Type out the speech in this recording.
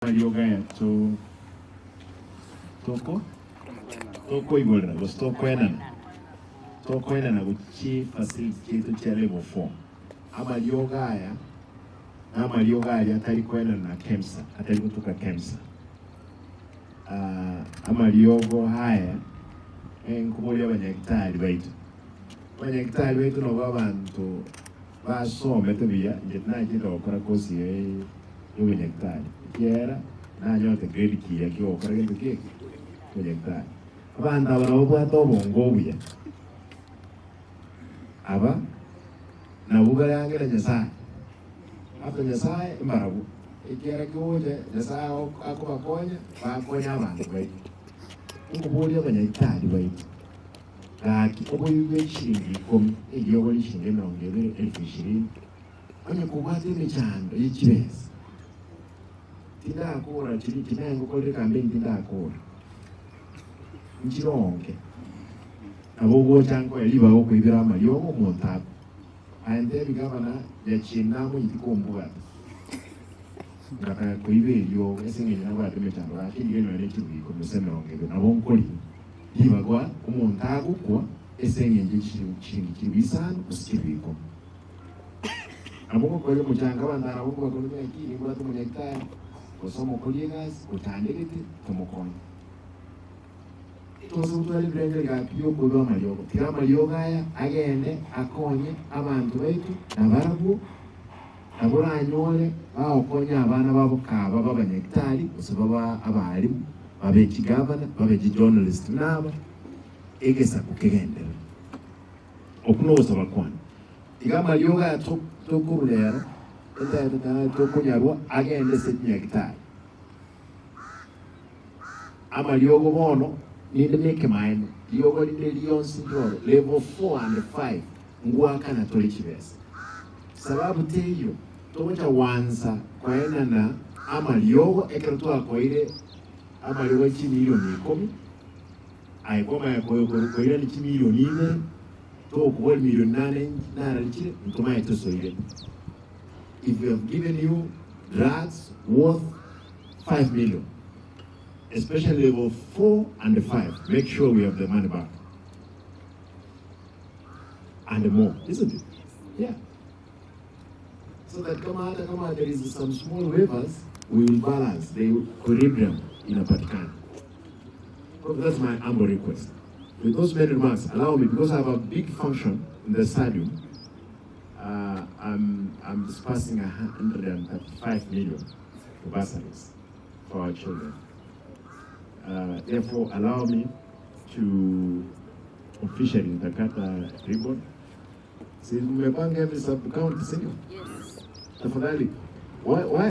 Amariogo aya toko tokoigorera gose tokoenana, tokoenana gochia chifacility chiaito chia level 4. Amariogo aya na amariogo aria atari koenana na KEMSA, atari gotuka KEMSA. Ah, amariogo aya nkoboria abanyagitari baito, abanyagitari baito nabo abanto basomete buya, inche tinachete gokora course eye y'obonyagitari, ekiagera nanyorete grade kiya ki'ogokora gento ki eke? Obonyagitari. Abanto aba nabo babwate obongo obuya, aba nabwo bare ang'e na Nyasaye, after Nyasaye mbarabwo, ekiagera kegocha Nyasaye akobakonya, bakonya abanto baito. Nkoboria abanyagitari baito, gaki oboibi bwe chishilingi ikomi, eriogo rishilingi emerongo ebere, elfu ishirini, Onye kobwate emechando ye chibesa, tindakora chiria chiria ngokorire campaign tindakora, nchironge. Nabo ogocha nkoe ribaga okoibera amariogo omonto akwe. Aye ntebi gavana Gachie namonyeti kombwata. Ngataka koiba eriogo ase eng'encho nabwate emechando gaki ndiga nonya ne chilifu ikomi gose 20 nabo nkoria ribaga omonto agokwa ase eng'encho ye chishilingi chilifu isano gose chilifu ikomi. Nabo ngokoria omochanga abanto aba nabo nkobakoria ng'a eki nimbwate omonyagitari gose omokori egasi ochandegete tomokonye. Tose gotwara ebirengererio gaki biokoiba amariogo. Tiga amariogo aya agende akonye abanto baito na barabwo nabo oranyore bagokonya abana babo kaba b'abanyagitari gose baba abalimu, babe chigavana, babe chijournalist buna aba, egesaku kegenderere. Okwo nogosaba kwane. Tiga amariogo aya tokorwa rero, tokonyarwa agende ase chinyagitari. Amariogo bono ninde nekemaene, riogo rinde rionsi ndiroro, level 4 and 5 ngwakana tore chibesa. Sababu teiyo togocha gwansa koenana amariogo ekero twakoire amariogo chimilioni ikomi, Aye kwamanya koirania chimilioni ibere, togokobua rimilioni nane nararichire, ntomanye tosoire. If we have given you drugs worth 5 million, especially level 4 and 5, make sure we have the money back and more, isn't it? Yeah. So that kama hata kama there is some small waivers, we will balance the equilibrium inapatikana. That's my humble request. With those many remarks, allow me, because I have a big function in the stadium, I'm dispersing 135 million for bursaries for our children. Therefore, allow me to officially nitakata ribbon. Si mmepanga every sub county, si ndio? Yes. Tafadhali, why